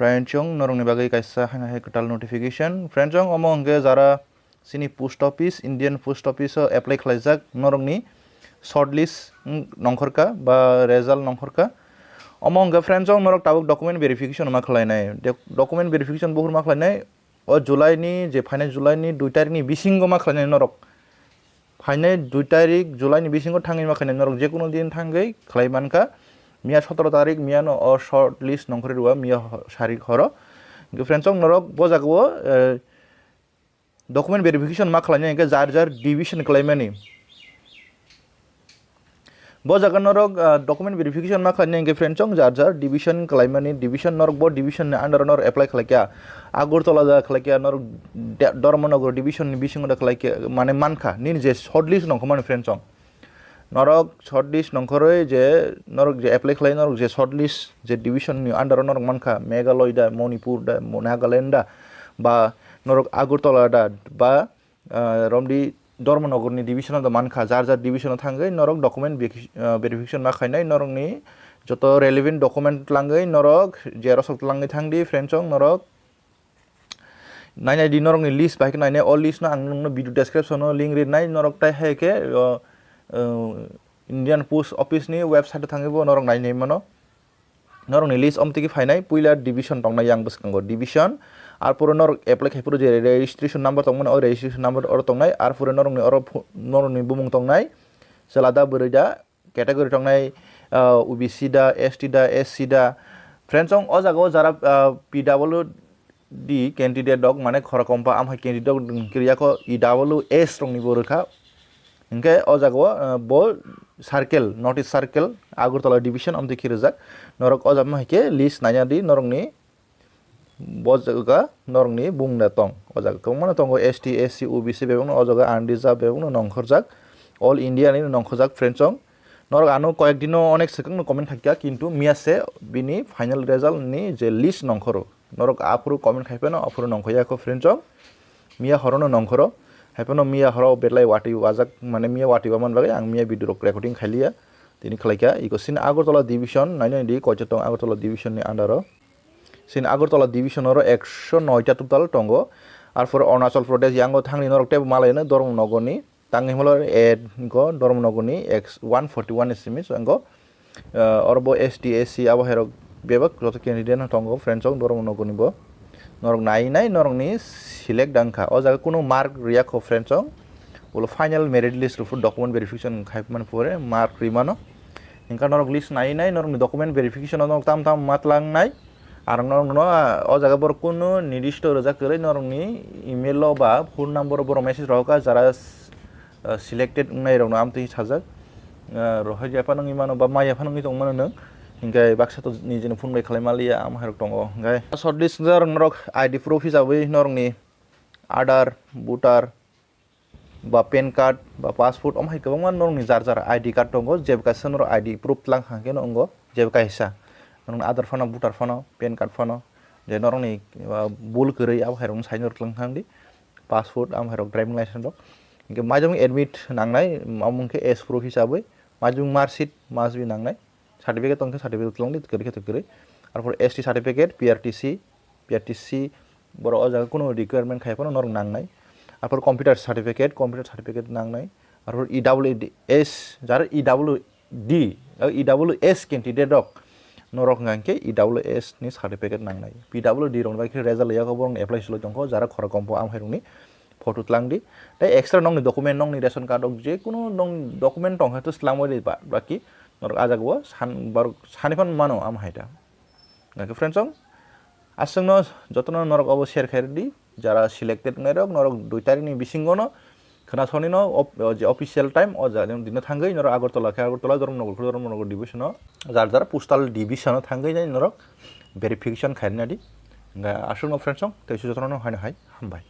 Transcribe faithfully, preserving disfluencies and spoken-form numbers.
Friendsong, norokni bagwi kaisa haino hai kwtal notification. Friendsong, omo hwnkhe jara chini post office, Indian Post Office o apply khlaijak norokni shortlist wng-, nongkhorkha ba result nongkhorkha. Omo hwnkhe friendsong, norok tabuk document verification ma khlainai. De-, document verification buphuru ma khlainai. O July ni je phainai July ni dui tarik ni bisingo ma khlainai norok. Phainai dui tarik July ni bisingo thangwi ma khlainai norok, jekunu din thangwi khlai mankha. Miya sotoro tarik, miya no o short list nongkhorwi rwya, miya ho-, sarik horo. Hwnkhe friendsong, norok bo jagao, eh, document verification ma khlainai hwnkhe jar jar division khlaimani. Bo jaga norok, ah, document verification ma khlainai hwnkhe friendsong, jar jar division khlaimani, division norok bo division ni under o norok apply khlaikha. Agartala da khlaikha, norok de-, Dharmanagar division ni bisingo da khlaikha, mane mankha, nini je shortlist nongkhormani friendsong. Norok shortlist nongkhorwi je norok je apply khlai, norok je shortlist je division ni under o norok mankha, Meghalaya da, Manipur da, Mo-, Nagaland da, ba norok Agartala da, ba ah, romdi Dharmanagar ni division o da mankha, jar jar division o thangwi norok document veki-, ah, verification ma khainai, norokni joto relevant document twlangwi norok xerox rok twlangwi thangdi, friendsong, norok nainai di norokni list bai khe nainai, o list no ang nokno video description o link rinai, norok tai hai khe, o, o, Indian Post Office ni website o thangwi bo norok nainai mano. Norokni list omtiki phainai, puila division tongnai yang bwskango division, arpore norok apply khai phuru je registration number tongmani, o registration number oro tongnai, arpore norokni oro pho-, norokni bumung tongnai, chwla da, bwrwi da, category tongnai, ah, O B C da, S T da, S C da. Friendsong, o jaga o jara, ah, P W D candidate rok, mane khora kompa amhai candidate rok wngkhe riyakho E W S rokni bo rwkha. Hinkhe o jaga o, ah, bo circle, North East Circle, Agartala division, amtwi khe rijak. Norok o jaga hai khe list naina di, norokni bo jaga norokni bumung da tong. O jaga kwbangma no tongo, S T, S C, O B C bebakno o jaga unreserved bebakno nongkhorjak. All India ni nongkhorjak, friendsong. Norok ano koyek dino onek swkang no comment khaikha, kintu miya se bini final result ni je list nongkhoro. Norok aphuru comment khai phano, aphuru nongkhorya kho, friendsong. Miya horo no nongkhoro. Hai phano miya horo belai watwi wajak, mane miya watwi waman bagwi ang miya video rok recording khailiya. Tini khlaikha, iko sin Agartala division, nainai di koicha tong Agartala division ni under o. Sin Agartala division oro ekso noi ta total tongo. Arpor Arunachal Pradesh yango thangni norok tebo malaino Dharmanagar ni. Tangwi himlor A go Dharmanagar ni X one forty one simi so ango, ah, oro bo S T, S C abo hai rok bebak joto candidate no tongo, friendsong, Dharmanagar ni bo. Norok nai nai norok ni select dang kha. O jaga kunu mark riya kho, friendsong. Ulo final merit list rw phuru document verification khai mani pore mark ri mano. Hinkha norok list nai nai norok ni document verification o norok tam tam ma tlang nai. Ar norok no, ah, o jaga borok kunu nidisto rwjak kwrwi, norok ni email o ba phone number o borok message rohor kha, jara, ah, selected wngnai rok no amtwi sajak. Ah, rohor ya phano wngwi mano ba maya phano wngwi tong mano nwng. Hinkhe baksa to nijini phone bai khlai maliya, am hai rok tongo. Hinkhe shortlist wngjak rok norok I D proof hisabwi norok ni Aadhaar, voter, ba pan card, ba passport, omo hai kwbangma norokni jar jar I D card tongo, jeba kaisa norok I D proof tlang kha khe no wngo, jeba kaisa norokni Aadhaar phano, voter phano, pan card phano, je norokni, ah, bul kwrwi abo hai rokno sai norok tlang kha di, passport, amo hai rok driving license rok. Hinkhe maido admit nangnai, amo hinkhe age proof hisabwi maido mark sheet must be nangnai. Certificate tong khe certificate twlang di, kwrwi khe to kwrwi. Arpor S T certificate, P R T C, P R T C, borok o jaga kunu requirement khai phano norok nangnai. Arpor computer certificate, computer certificate nangnai. Arpor E W S, jar E W D, o E W S candidate rok norok hwnka khe E W S ni certificate nangnai. P W D rok bai khe result ya khe borok apply sulai tong kho, jara khorok kom pho am hai rok ni photo tlang di. Tei extra nokni document, nokni ration card rok je kunu nokni document tong khe to swlangwi di ba, baki norok ah jaga o san, borok sani phano mano am hai ta. Hingkhe friends rok, aswkno jotono norok obo share khai rwdi, jara selected wngnai rok norok dui tarik ni bisingo no khwna soni no op-, o je official time o jaga dino thangwi norok Agartala khe Agartala, Dharmanagar khe Dharmanagar division o, jar jar postal division o thangwi norok verification khai rwna di. Hingkhe aswkno friends rok, tei jotono haino hai hambai.